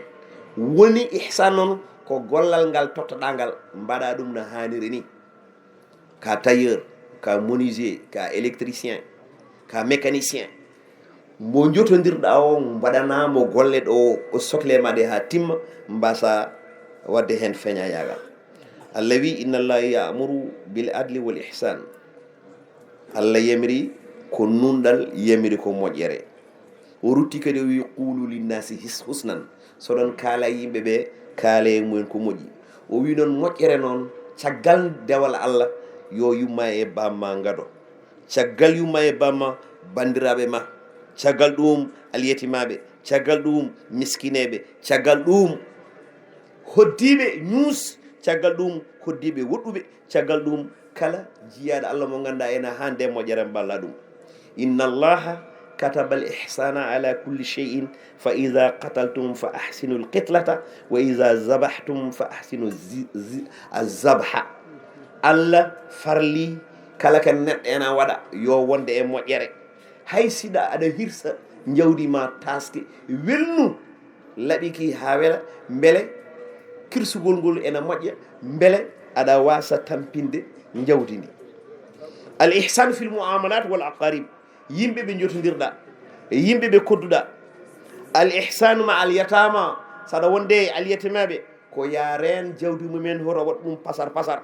Woni ihsan noon ko gollal ngal tottoɗaa ngal, mbaɗa ɗum no haaniri ni. Ka tailleur, ka menuisier, ka électricien, ka mécanicien. Mo njotondirɗa o, mbaɗana mo golle ɗo o sokle ma ɗe haa timma, mbasa waɗde heen feñayaagal. Allah wi, inna allaha ya'muru bil adli wal ihsan. Allah yamiri ko nunɗal, yamiri ko moƴƴere. O rutti kadi o wi, qulu linnasi his-, husnan. So ɗon kaala e yimɓe ɓe, kaala e mumen ko moƴƴi. O wi noon moƴƴere noon, caggal dewal Allah, yo yumma e bamma ngado. Caggal yumma e bamma, banndiraaɓe ma. Caggal ɗum, alyetimaaɓe. Caggal ɗum, miskineeɓe. Caggal ɗum, hoddiiɓe ñuus. Caggal ɗum, hoddiiɓe woɗɗuɓe. Caggal ɗum, kala jiyaaɗo Allah mo ngannduɗaa ena haande moƴƴere, mballa ɗum. Inna allaha kataba al ihsana ala kulli shay'in, fa idha qataltum fa ahsinu al qitlata, wa idha zabahtum fa ahsinu zi-, zi-, az-zabha. Allah farli kala ko neɗɗo ena waɗa yo wonde e moƴƴere. Hay siɗa aɗa hirsa njawdi ma taaske, welnu laɓi ki haa wela, mbele kirsugol ngol ena moƴƴa, mbele aɗa waasa tampinde njawdi ndi. Al ihsan fil muamalat wal aqarib, yimɓe ɓe njotondirɗa, yimɓe ɓe kodduɗa. Al ihsanu ma al yatama, saɗa wonde e alyatimaɓe, ko ya reen jawdi mumen, hoto waɗ ɗum pasar pasar.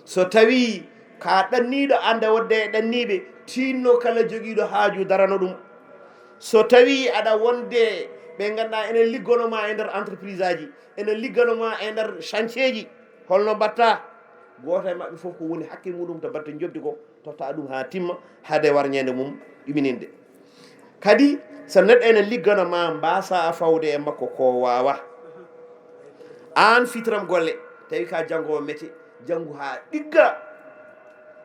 So tawi ka ɗanniiɗo, ande wonde e ɗanniiɓe, tinno kala jogiiɗo haaju darano ɗum. So tawi aɗa wonde ɓe ngannduɗaa ene liggono ma e nder entreprise aji, ene liggono ma e nder chantier ji, holno mbatta? Gooto e maɓɓe fof ko woni hakke muɗum to batte njoɓdi ko, totta ɗum haa timma, haade warñeende mum ɗumininde. Kadi, so neɗɗo ene liggana ma, mbasa a fawde e makko ko waawa. Aan fitram golle, tawi ka janngo mete, janngu haa ɗigga.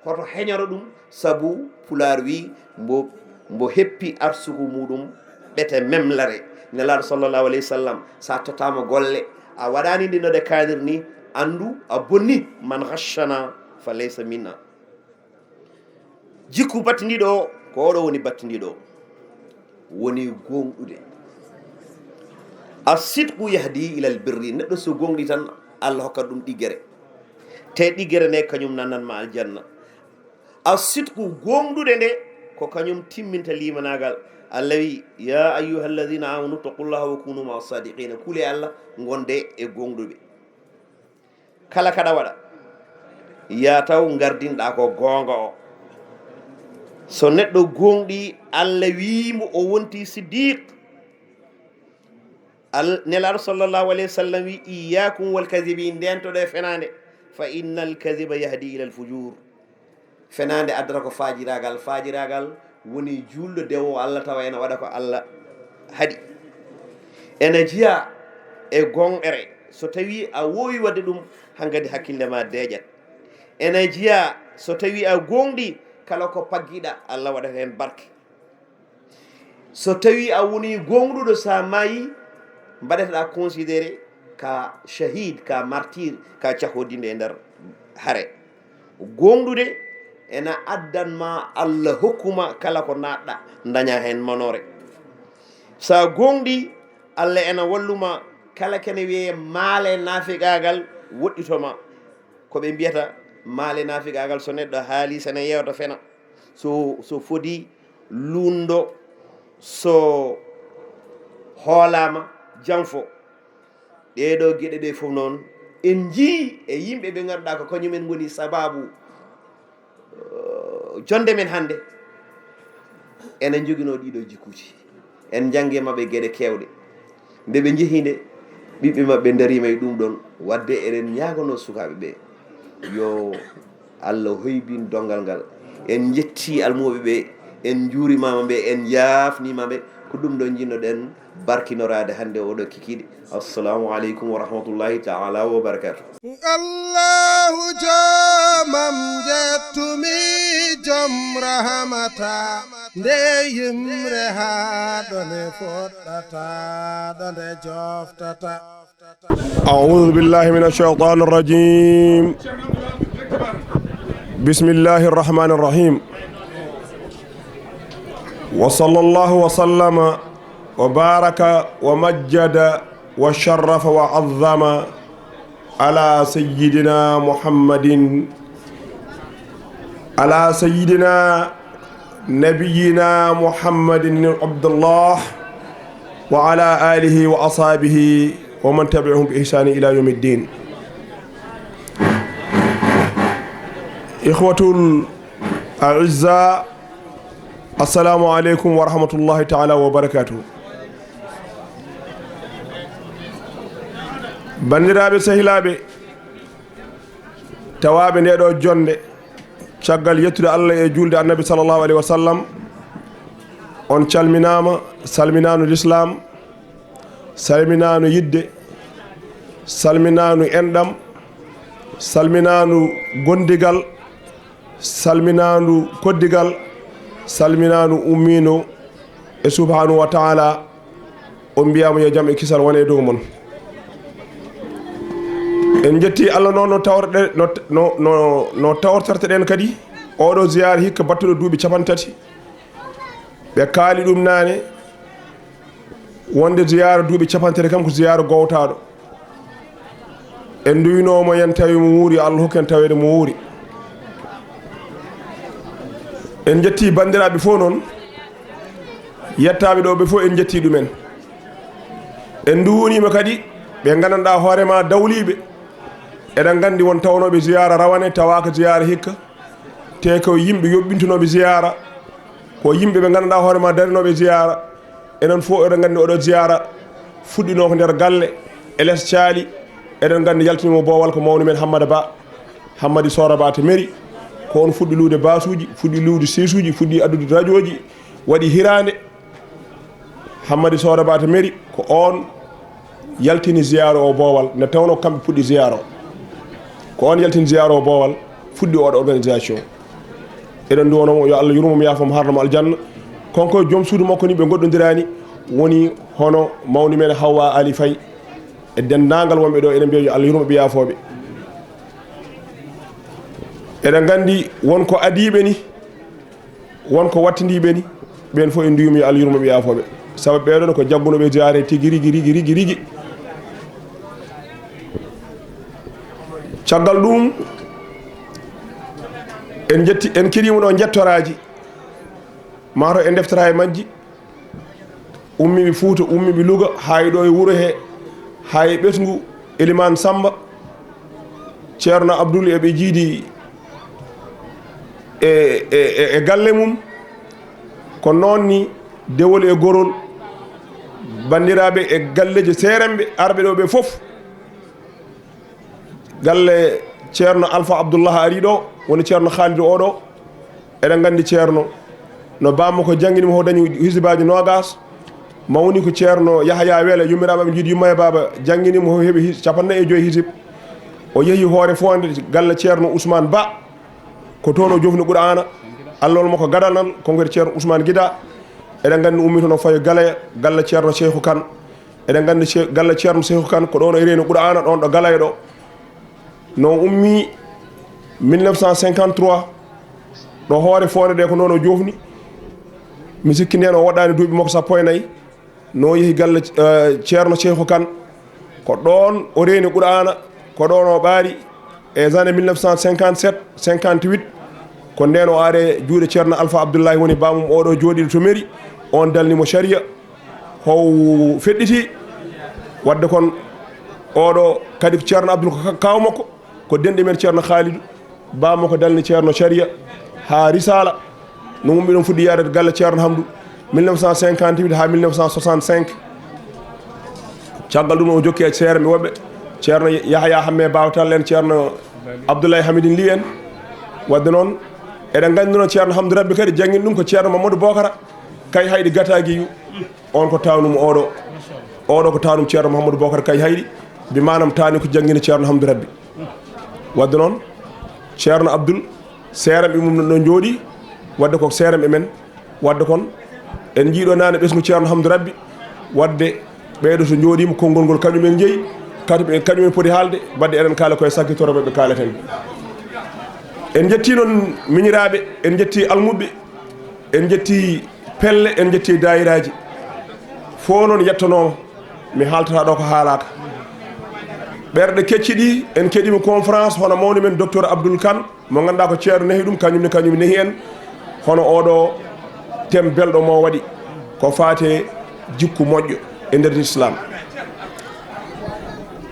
Hoto heñoro ɗum, sabu Pulaar wi, mbo, mbo heppi arsuku muɗum ɓete memlare. Nelaaɗo sallallahu alayhi wa sallam, sa tottama golle, a waɗani nde no ɗe kaanir ni, anndu a bonni. Man ghashana fa laysa minna. Jikku battindiiɗo o, ko oɗo woni battindiiɗo o, woni gooŋɗude. As-sidqu yahdi ilal birri. Neɗɗo so gooŋɗi tan, Allah hokkat ɗum ɗiggere. Te ɗiggere nde kañum nannan ma aljanna. As-sidqu, gooŋɗude nde, ko kañum timminta limanaagal. Allah wi, ya ayyuha alladhina amanu taqullaha wa kunu ma'a sadiqina. Kule Allah, ngonde e gooŋɗuɓe. Kala kaɗa waɗa, ya taw ngardinɗa ko goonga o. So neɗɗo gooŋɗi, Allah wii mo o wonti siddiq. Al-, Nelaaɗo sallallahu alayhi wa sallam wi, iyyakum wal kadhibi, ndentoɗo e fenaande, fa innal kadhiba yahdi ilal fujur. Fenaande addata ko faajiraagal. Faajiraagal woni juulɗo dewo Allah tawa ena waɗa ko Allah haɗi. Ena jeya e gooŋɗere. So tawi a woowi waɗde ɗum, hankadi hakkille ma deeƴat. Ena jeya so tawi a gooŋɗi, kala ko paggiɗa, Allah waɗat heen barke. So tawi a woni gooŋɗuɗo, sa maayi, mbaɗeteɗa considéré ka shahid, ka martyr, ka cahodiiɗo e nder hare. Gooŋɗude ena addan ma Allah hokkuma kala ko naatɗa, daña heen manoore. Sa gooŋɗi, Allah ena walluma kala kene wiyee maale naafiqaagal woɗɗito ma. Ko ɓe mbiyata maale naafiqaagal, so neɗɗo haali, so ne yewta fena. So, so fodi lundo, so hoolaama janfo. Ɗee ɗoo geɗe ɗee fof noon, en njii e yimɓe ɓe ngannduɗaa ko kañumen ngoni sabaabu, eh, jonnde men hannde. Ene njoginoo ɗii ɗoo jikkuuji. En njanngi e maɓɓe geɗe keewɗe. Nde ɓe njehi nde, ɓiɓɓe maɓɓe ndariima e ɗum ɗoon. Waɗde eɗen ñaaganoo sukaaɓe ɓee, Yo Allah hoybin donngal ngal. En njetti almuɓe ɓe, en njuurimaama ɓe, en njaafniima ɓe. Ko ɗum ɗo njiɗnoɗen barkinoraade hannde oɗo kikiiɗe. Assalamu aleykum wa rahmatullahi taala wa barakatuh. Allahu joomam njettumi, joom rahamata, nde yimre haa ɗo nde fuɗɗata, ɗo nde joftata. أعوذ بالله من الشيطان الرجيم. بسم الله الرحمن الرحيم. وصلى الله وسلم وبارك ومجد وشرف وعظم على سيدنا محمد، على سيدنا نبينا محمد بن عبد الله وعلى آله وأصحابه ومن تبعهم بإحسان إلى يوم الدين. إخوة الأعزاء، السلام عليكم ورحمة الله تعالى وبركاته. Banndiraaɓe, sehilaaɓe, tawaaɓe nde ɗo jonnde, caggal yettude Allah e juulde Annabi sallallahu alayhi wa sallam, on calminaama, salminaanu lislaam, salminaanu yidde, salminaanu enɗam, salminaanu gondigal, salminaandu koddigal, salminaandu ummiino e subhanahu wa taala. On mbiyaama yo jam e kisal wone e dow mon. En njetti Allah noon no tawrɗe-, no, no, no, no tawtortoɗen kadi oɗo ziyaara hikka battuɗo duuɓi capanɗe tati. Ɓe kaali ɗum naane, wonde ziyaara duuɓi capanɗe tati kam ko ziyaara gowtaaɗo. En nduwinoo mo, yen tawi mo wuuri, Allah hokku en taweede mo wuuri. En njetti banndiraaɓe fof noon, yettaaɓe ɗo ɓe fof en njetti ɗumen. En nduwiniima kadi ɓe nganndanɗaa hoore ma dawliiɓe. Eɗen nganndi won tawnooɓe ziyaara rawane, tawaaka ziyaara hikka. Te ko yimɓe yoɓɓintunooɓe ziyaara, ko yimɓe ɓe nganndanɗaa hoore ma darinooɓe ziyaara. Enen fof eɗen nganndi oɗo ziyaara fuɗɗinoo ko nder galle, e les caali. Eɗen nganndi yaltini mo boowal ko mawni men Hammada Ba, Hammadi Soora Ba to mairie. Ko on fuɗɗi luude baasuuji, fuɗɗi luude seesuuji, fuɗɗi addude rajooji, waɗi hiraande. Hammadi Soora Ba to mairie, ko on yaltini ziyaara o boowal, nde tawnoo kamɓe puɗɗi ziyaara o. Ko on yaltini ziyaara o boowal, fuɗɗi oɗo organisation. Eɗen nduwanoo mo, yo Allah yurmo mo, yaafo mo, harna mo aljanna. Kanko e joom suudu makko ni ɓe ngoɗɗondiraani, woni hono mawni men Hawwa Ali Faye. E denndaangal wonɓe ɗo, eɗen mbiya yo Allah yurmo ɓe, yaafo ɓe. Eɗen nganndi won ko adiiɓe ni, won ko wattindiiɓe ni, ɓeen fof en nduwiima yo Allah yurmo ɓe, yaafo ɓe. Sabu ɓee ɗoon ko jaggunooɓe ziyaare tigi rigi, rigi, rigi, rigi. Caggal ɗum, en njetti, en kiriima ɗo njettoraaji, maa to en ndeftata e majji. Ummiiɓe Fuuta, ummiiɓe Luga, haa e ɗo e wuro he, haa e ɓesngu Elimaan Sammba, Ceerno Abdul, eɓe njiidi e, e, e, e galle mum. Ko noon ni dewol e gorol, banndiraaɓe, e galleeji seeremɓe arɓe ɗo ɓe fof. Galle Ceerno Alfa Abdullah ari ɗo, woni Ceerno Khalid oɗo. Eɗen nganndi Ceerno, no bammakko janngini mo, o dañi hisibaaji noogas. Mawni ko Ceerno Yahaya Wele, yummiraaɓe ɓe njiidi yumma e baaba, janngini mo, o heɓi his-, capanɗe nayi e joy hisib. O yehi hoore foonde galle Ceerno Ousmane Ba, ko toon o jofni Qur'aana. Allol makko gadanal, ko ngel Ceerno Ousmane Gida. Eɗen nganndi ummi toon o fayi Galaya, galle Ceerno Cheikhou Kane. Eɗen nganndi ce-, galle Ceerno Cheikhou Kane ko ɗoon o reeni Qur'aana, ɗoon ɗo Galaya ɗo. No ummi mille neuf cent cinquante-trois, ɗo hoore foonde ɗe ko noon o joofni. Mi sikki ndeen o waɗaani duuɓi makko sappo e nayi. No yehi galle, eh, Ceerno Cheikhou Kane, ko ɗoon o reeni Qur'aana, ko ɗoon o ɓaari. E zane mille neuf cent cinquante-sept, cinquante-huit, ko ndeen o ari e juuɗe Ceerno Alfa Abdullahi, woni baamum oɗo jooɗiiɗo to mairie, oon dalni mo sariya, how feɗɗiti. Waɗde kon oɗo kadi ko Ceerno Abdul ko ka-, kaaw makko, ko denɗi men Ceerno Khalidou, baammakko dalni Ceerno sariya haa risala. No ummi ɗon fuɗɗi yaade galle Ceerno Hamdu, mille neuf cent cinquante-huit haa mille neuf cent soixante-cinq. Caggal ɗum o jokki e seere mi woɓɓe, Ceerno Yahaya Hamme Bawtal en, Ceerno Abdoulaye Hamidine Ly en. Wadde noon, eɗen nganndi noon Ceerno Hamdou Rabbi kadi janngini ɗum ko Ceerno Mamadou Bokara Kay Hayɗi Gatagiyu. On ko tawnum oɗo. Oɗo ko tawnum Ceerno Mamadou Bokara Kay Hayɗi. Mbi manam tani ko janngini Ceerno Hamdou Rabbi. Wadde noon, Ceerno Abdoul, seeram e mum no jooɗi, wadde ko seeram e men. Wadde kon, en njiiɗo nane ɓesngu Ceerno Hamdou Rabbi, wadde ɓeyɗo so jooɗiima, konngol ngol kañum en jeyi, kañum en, kañum en poti haalde, wadde eɗen kaala koye sakkitoro ɓe ɓe kaalaten. En njetti noon miñiraaɓe, en njetti almuɓɓe, en njetti pelle, en njetti daayiraaji. Fof noon yettonooma, mi haaltata ɗo ko haalaaka. Ɓerɗe kecci ɗi, en keɗiima conférence hono mawni men docteur Abdoul Kane, mo ngannduɗaa ko ceerno nehi ɗum, kañum ne, kañum nehi en. Hono oɗo thème belɗo mo waɗi, ko faate jikku moƴƴo e nder Islam.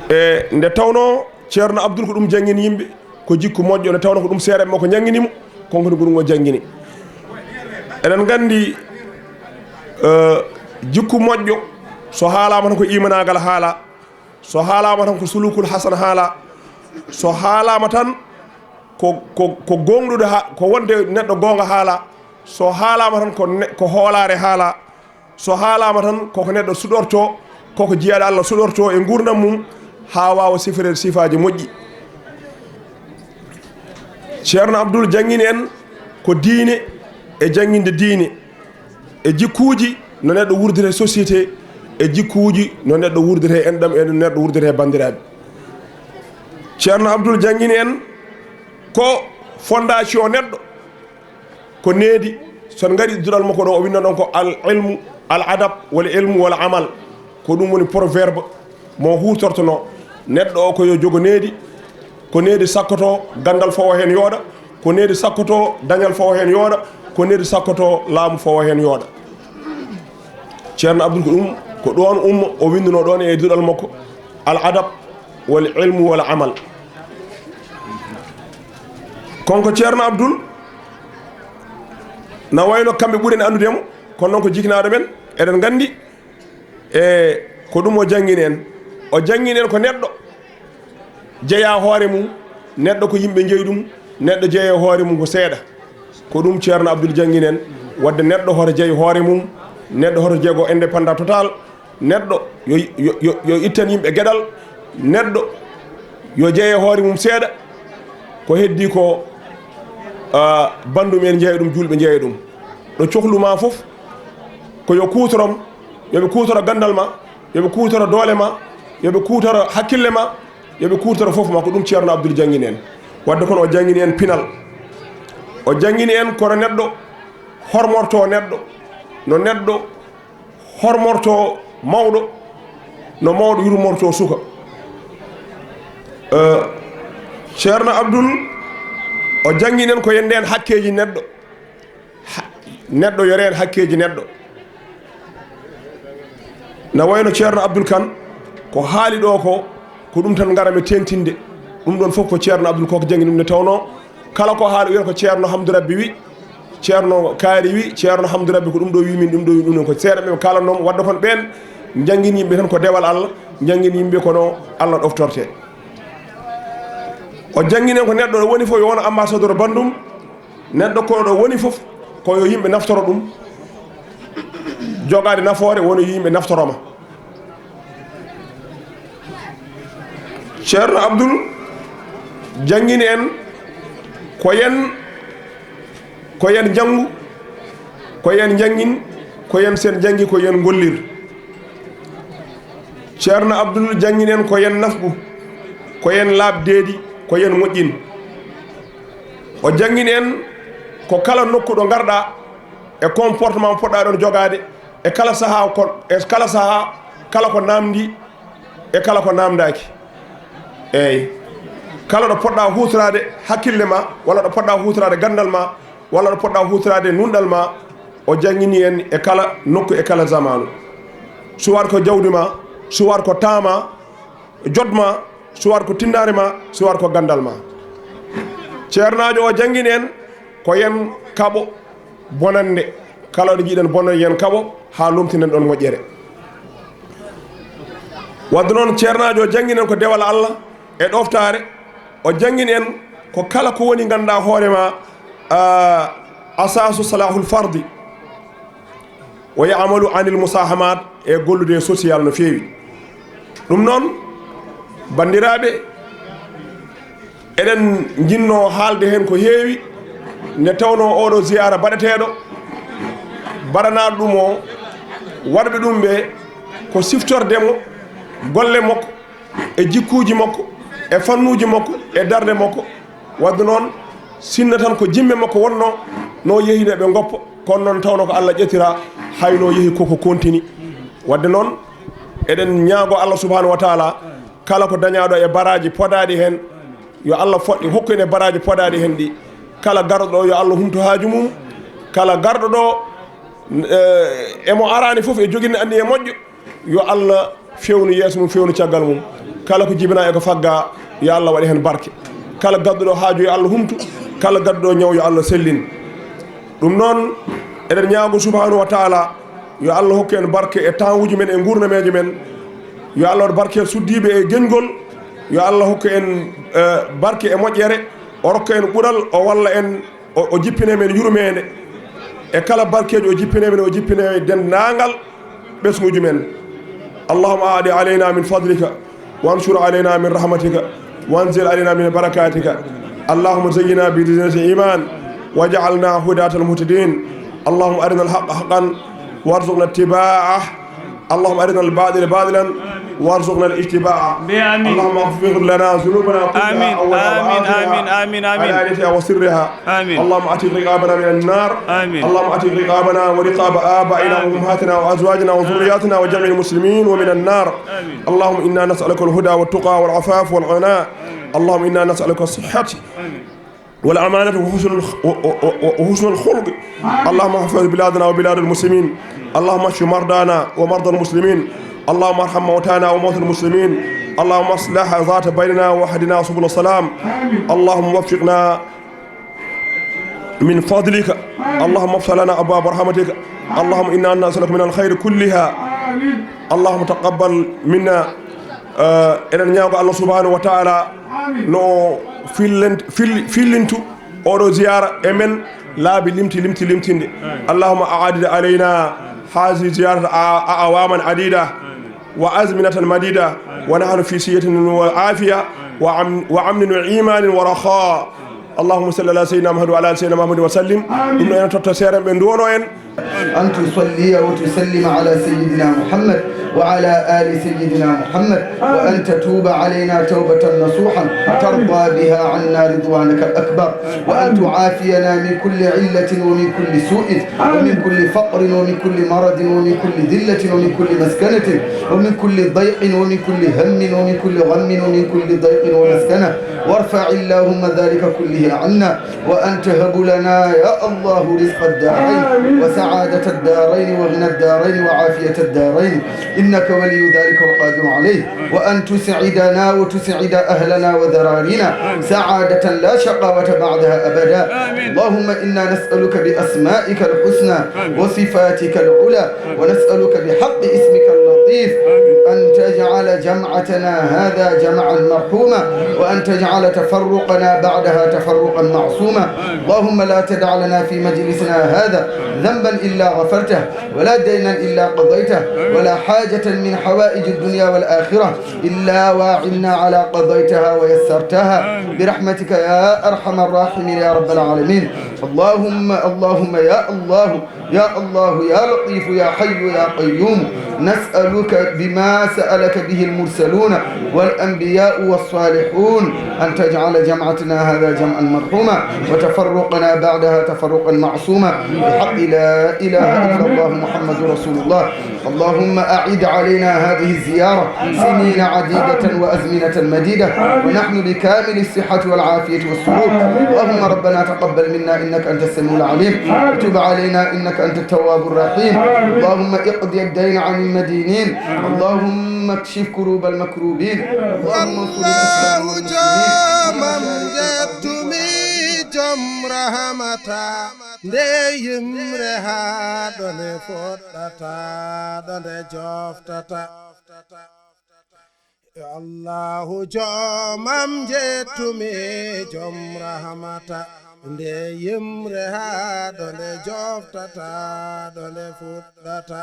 E nde tawnoo Ceerno Abdoul ko ɗum janngini yimɓe, ko jikku moƴƴo, nde tawnoo ko ɗum seereɓe makko janngini mo, kanko ne ko ɗum o janngini. Eɗen nganndi, eh, jikku moƴƴo, so haalaama tan ko imanaagal haala, so haalaama tan ko sulukul hasan haala, so haalaama tan ko, ko, ko goongɗude ha, ko wonde neɗɗo goonga haala, so haalaama tan ko ne-, ko hoolaare haala, so haalaama tan koko neɗɗo suɗorto, koko jiyaaɗo Allah suɗorto e nguurndam mum haa waawa sifireede sifaaji moƴƴi. Ceerno Abdoul janngini en ko diine e jannginde diine, e jikkuuji no neɗɗo wurdiri e société, e jikkuuji no neɗɗo wurdiri e enɗam, e no neɗɗo wurdiri e banndiraaɓe. Ceerno Abdoul janngini en ko fondation neɗɗo, ko needi, so en ngari duɗal makko ɗo, o winno ɗon ko al ilmu, al adab, wal ilmu, wal amal. Ko ɗum woni proverbe mo huutortono neɗɗo o, ko yo jogo needi, ko needi sakkoto, ganndal fof o heen yooɗa, ko needi sakkoto, dañal fof o heen yooɗa, ko needi sakkoto, laamu fof o heen yooɗa. Ceerno Abdoul ko ɗum, ko ɗoon ummo, o winnduno ɗoon e duɗal makko, al adab, wal ilmu, wal amal. Kanko Ceerno Abdoul, na wayno kamɓe ɓuri en anndude mo, kono noon ko jiknaaɗo men, eɗen nganndi, e ko ɗum o janngini en. O janngini en ko neɗɗo jeyaa hoore mum, neɗɗo ko yimɓe njeyi ɗum, neɗɗo jeeya hoore mum ko seeɗa. Ko ɗum Ceerno Abdoul janngini en, wadde neɗɗo hoto jeey hoore mum, neɗɗo hoto jeego indépendant total, neɗɗo yo, yo, yo, yo ittan yimɓe geɗal, neɗɗo yo jeeye hoore mum seeɗa, ko heddi ko, ah, banndum en njeeya ɗum, juulɓe njeeya ɗum. Ɗo cohlu ma fof, ko yo kuutorom, yo ɓe kuutoro ganndal ma, yo ɓe kuutoro doole ma, yo ɓe kuutoro hakkille ma, yo ɓe kuutoro fof ma, ko ɗum Ceerno Abdoul janngini en. Wadde kono o janngini en pinal, o janngini en kono neɗɗo hormorto neɗɗo, no neɗɗo hormorto mawɗo, no mawɗo yurmorto suka. Eh, Ceerno Abdoul, o janngini en ko yende en hakkeeji neɗɗo. Ha-, neɗɗo yore en hakkeeji neɗɗo. Na wayno Ceerno Abdoul Kane, ko haali ɗo ko, ko ɗum tan ngaranmi teeŋtinde. Ɗum ɗoon fof ko Ceerno Abdoul koko janngini ɗum nde tawnoo, kala ko haali wiyata ko Ceerno Hamdou Rabbi wi, Ceerno Kaari wi, Ceerno Hamdou Rabbi ko ɗum ɗo wi min, ɗum ɗo wi ɗum ɗon, ko seeɗa ɓe kaalanoo mo. Wadde kono ɓeen njanngini yimɓe tan ko dewal Allah, njanngini yimɓe kono Allah ɗoftorte. O janngini en ko neɗɗo ɗo woni fof yo won ambassadeur banndum, neɗɗo ko ɗo woni fof ko yo yimɓe naftoro ɗum, jogaade nafoore woni yo yimɓe naftoro ma. Ceerno Abdoul janngini en ko yen, ko yen njanngu, ko yen njanngin, ko yen sen njanngi, ko yen ngollir. Ceerno Abdoul janngini en ko yen nafqu, ko yen laaɓ deedi, ko yen moƴƴin. O janngini en ko kala nokku ɗo ngarɗa, e comportement mo poɗɗa ɗon jogaade, e kala sahaa ko, e kala sahaa, kala ko naamndi, e kala ko naamndaaki. Eey. Kala ɗo poɗɗa huutoraade hakkille ma, walla ɗo poɗɗa huutoraade ganndal ma, walla ɗo poɗɗa huutoraade nunɗal ma, o janngini en e kala nokku, e kala zamaanu. Suwat ko jawdi ma, suwat ko temps ma, jot ma, suwat ko tinnaare ma, suwat ko ganndal ma. Ceernaajo o janngini en ko yen kaɓo bonannde. Kala ɗo njiɗen bonannde yen kaɓo haa lomtinen ɗon moƴƴere. Wadde noon, ceernaajo o janngini en ko dewal Allah e ɗoftaare, O janngini en ko kala ko woni, nganndaa hoore ma, ah, asaasu salahul fardi, wa ya'malu anil musahamat, e gollude e social no feewi. Ɗum noon, banndiraaɓe, eɗen njinnoo haalde heen ko heewi, nde tawnoo oɗo ziyaara baɗeteeɗo, baɗanaaɗo ɗum o, waɗɓe ɗum ɓe ko siftorde mo, golle makko, e jikkuuji makko, e fannuuji makko, e darnde makko. Wadde noon, sinno tan ko jimme makko wonnoo, no yehi nde ɓe ngoppa, kono noon tawno ko Allah ƴettira, hayno yehi koko kontini. Wadde noon, eɗen ñaago Allah subhanahu wa taala, kala ko dañaaɗo e baraaji podaaɗi heen, yo Allah foɗɗi hokku en e baraaji podaaɗi heen ɗi. Kala garɗo ɗo, yo Allah humtu haaju mum. Kala garɗo ɗo, eh, emo araani fof e joginde anniye moƴƴo, yo Allah fewnu yeeso mum, fewnu caggal mum. Kala ko jibinaa e ko faggaa, yo Allah waɗ heen barke. Kala gadduɗo haaju, yo Allah humtu. Kala gadduɗo ñaw, yo Allah sellin. Ɗum noon, eɗen ñaago subhanahu wa taala, yo Allah hokku en barke e taawuuji men, e nguurnameeje men. Yo Allah waɗ barke e suddiiɓe e geñgol. Yo Allah hokku en, eh, barke e moƴƴere. O rokka en ɓural, o walla en, o, o jippina men yurmeende. E kala barkeejo, o jippina men, o jippina e denndaangal ɓesnguuji men. اللهم أعد علينا من فضلك، وانشر علينا من رحمتك، وأنزل علينا من بركاتك. اللهم زينا بزينة الإيمان، واجعلنا هداة المهتدين. اللهم أرنا الحق حقا وارزقنا اتباعه. اللهم أرنا الباطل باطلا وارزقنا الاجتناب. آمين. اللهم اغفر لنا ذنوبنا كلها، آمين، أولها، آمين، وآخرها، آمين، آمين، آمين. علانيتها وسرها. آمين. اللهم أعتق رقابنا من النار. آمين. اللهم أعتق رقابنا ورقاب آبائنا، آمين، وأمهاتنا وأزواجنا وذرياتنا وجميع المسلمين ومن النار. آمين. اللهم إنا نسألك الهدى والتقى والعفاف والغنى. اللهم إنا نسألك الصحة، آمين، والأمانة وحسن الخ-، و-، و-، و-، وحسن الخلق. اللهم احفظ بلادنا وبلاد المسلمين. اللهم اشف مرضانا ومرضى المسلمين. اللهم ارحم موتانا وموتى المسلمين. اللهم اصلح ذات بيننا واهدنا سبل السلام. اللهم وفقنا من فضلك. اللهم افتح لنا أبواب رحمتك. اللهم إنا نسألك من الخير كلها. اللهم تقبل منا. Eh, eɗen ñaago Allah subhanahu wa taala no o fillent-, fil-, fillintu oɗo ziyara e men laabi limti, limti, limtinde. اللهم أعد علينا هذه الزيارة أع-، أعواما عديدة وأزمنة مديدة ونحن في صحة وعافية وأم-، وأمن وإيمان ورخاء. اللهم صل على سيدنا محمد وعلى آل سيدنا محمد وسلم. Ɗum ɗo ene totta seeɗa, ɓe nduwono en. أن تصلي وتسلم على سيدنا محمد وعلى آل سيدنا محمد، وأن تتوب علينا توبة نصوحا ترضى بها عنا رضوانك الأكبر، وأن تعافينا من كل علة ومن كل سوء ومن كل فقر ومن كل مرض ومن كل ذلة ومن كل مسكنة ومن كل ضيق ومن كل هم ومن كل غم ومن كل ضيق ومسكنة، وارفع اللهم ذلك كله عنا. وأن تهب لنا يا الله رزق الدارين، آمين، وسعادة الدارين وغنى الدارين وعافية الدارين، إنك ولي ذلك والقادر عليه. وأن تسعدنا وتسعد أهلنا وذرارينا، آمين، سعادة لا شقاوة بعدها أبدا. آمين. اللهم إنا نسألك بأسمائك الحسنى، آمين، وصفاتك العلى، ونسألك بحق اسمك اللطيف، آمين، أن تجعل جمعتنا هذا جمعا مرحوما، وأن تجعل تفرقنا بعدها تفرقا معصوما. اللهم لا تدع لنا في مجلسنا هذا ذنبا إلا غفرته، ولا دينا إلا قضيته، ولا حاجة من حوائج الدنيا والآخرة إلا وأعنا على قضيتها ويسرتها برحمتك يا أرحم الراحمين يا رب العالمين. اللهم، اللهم يا الله، يا الله، يا لطيف، يا حي، يا قيوم، نسألك بما سألك به المرسلون والأنبياء والصالحون أن تجعل جمعتنا هذا جمعا مرحوما وتفرقنا بعدها تفرقا معصوما بحق لا إله إلا الله محمد رسول الله. اللهم أعد علينا هذه الزيارة سنين عديدة وأزمنة مديدة، ونحن بكامل الصحة والعافية والسرور. اللهم ربنا تقبل منا إنك أنت السميع العليم، وتب علينا إنك أنت التواب الرحيم. اللهم اقض الدين عن المدينين. اللهم اكشف كروب المكروبين. اللهم انصر الإسلام والمسلمين. Jam jebtumi, jam rahamata, nde yimre haa ɗo nde fuɗɗata, ɗo nde joftata. Yo Allahu joomam njettumi, joom rahamata, nde yimre haa ɗo nde joftata, ɗo nde fuɗɗata.